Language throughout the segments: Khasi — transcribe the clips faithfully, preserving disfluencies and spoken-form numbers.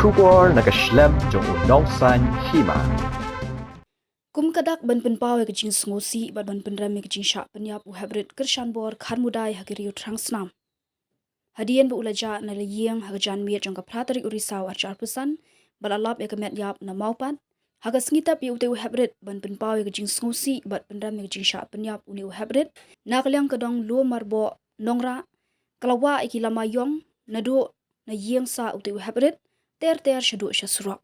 Khubor na ka shlem jong u Nongsaiñ Hima. Kum ka dak ban pynpaw ïa ka jingsngewsih bad ban pynrem ïa ka jingshah pynïap u Heprit Kyrshanbor Kharmudai ha ka Ri Thrang Snam. Hadien ba u la jah na la ïing ha ka janmiet jong ka phra tarik u Risaw ar hajar arphew san, ba la lap ïa ka met ïap na Mawpat, ha ka sngi tap ïa utei u Heprit ban pynpaw ïa ka jingsngewsih bad pynrem ïa ka jingshah pynïap une u Heprit, na ka liang ka dong Lum Marboh Nongrah, ka la wah ïa ki lama ïong naduh na ïing sah utei u Heprit, ter ter shaduh sha surok.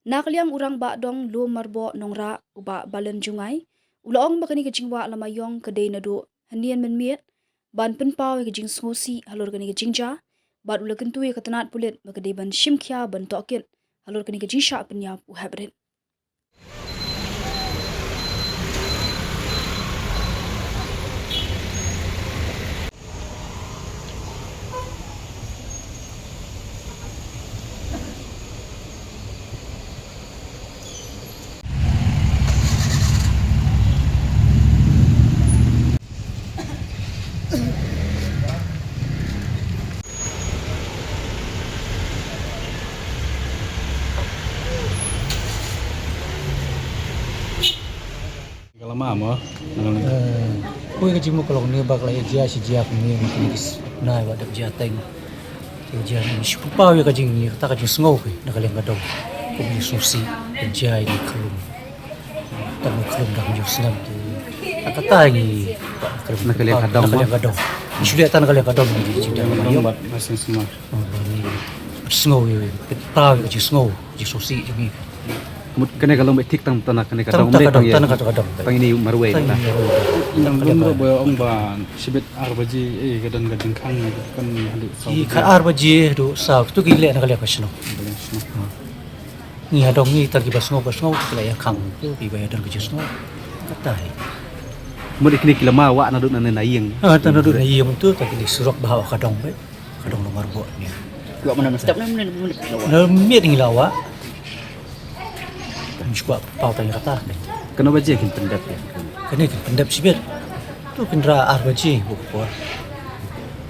Na ka liang u Rangbah Dong Lum Marboh Nongrah, u Bah Balen Jngai, u la ong ba kane ka jingwah lama ïong ka dei naduh hynnin mynmiet, ban pynpaw ïa ka jingsngewsih halor kane ka jingjia, bad u la kyntu ïa ka tnat pulit ba ka dei ban shim khia ban tohkit halor kane ka jingshah pynïap u Heprit. Ka lama mo. Eh, khuid ka jingmut ka long ne ba ka la ïa jia shi jia kumne, ma kine ki s-, nai ba dep jia teng. Ki jia ne shu pynpaw ïa ka jing, ïa kata ka jingsngew ki na ka liang ka dong. Kum ki sngewsih ka jia ïa ki khlum. Tang ki khlum dang ju snem tu. Kata ngi, na ka liang ka dong, na ka liang ka dong. Shu leh tang na ka liang ka dong ngi jia. Ka dong ba, ba sngewsih ma. Oh, ba ngi sngew ïa, pynpaw ïa ka jingsngew, jingsngewsih jong ngi. Mut kane ka long ba thik tang tana kane ka dong, tang ka dong, tang ini marwei. Tang ini marwei. Nang lum ruh ba ong ba shibit ar baje, eh, ka don ka jingkhang kan haduh saw. Ki kha ar baje haduh saw, tu ki leh na ka liang ka shnong. Ka liang shnong. Ngi ha dong ngi tang ki ba sngew, ba sngew, ki la ïa khang, tu ki ba ïa don ka jingsngew. Kata hi. Mut kine ki lama wah naduh na, na ïing. Ah, tang naduh na ïing tu, tang kine surok ba ha ka dong ba. Ka dong Lum Marboh ne. Wah mana step na, mana, mana, mana wah. Na miet ngi la wah. Ngi shu kwah paw tang ïa kata. Katno baje kin pyndep ïa? Kane kin pyndep shibit. Tu kin rah ar baje bad ka por.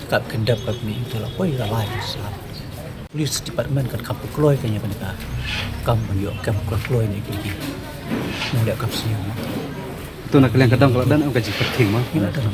Kap kin dep kap ni tu la poi la lai sa. Police department kan kham kloi kane, kane ka kam ban ïoh kam kloi ne ki ki. Nang leh kam sniew. Tu na ka liang ka dong ka la don ka jingpyrthei ma. Ïa, don.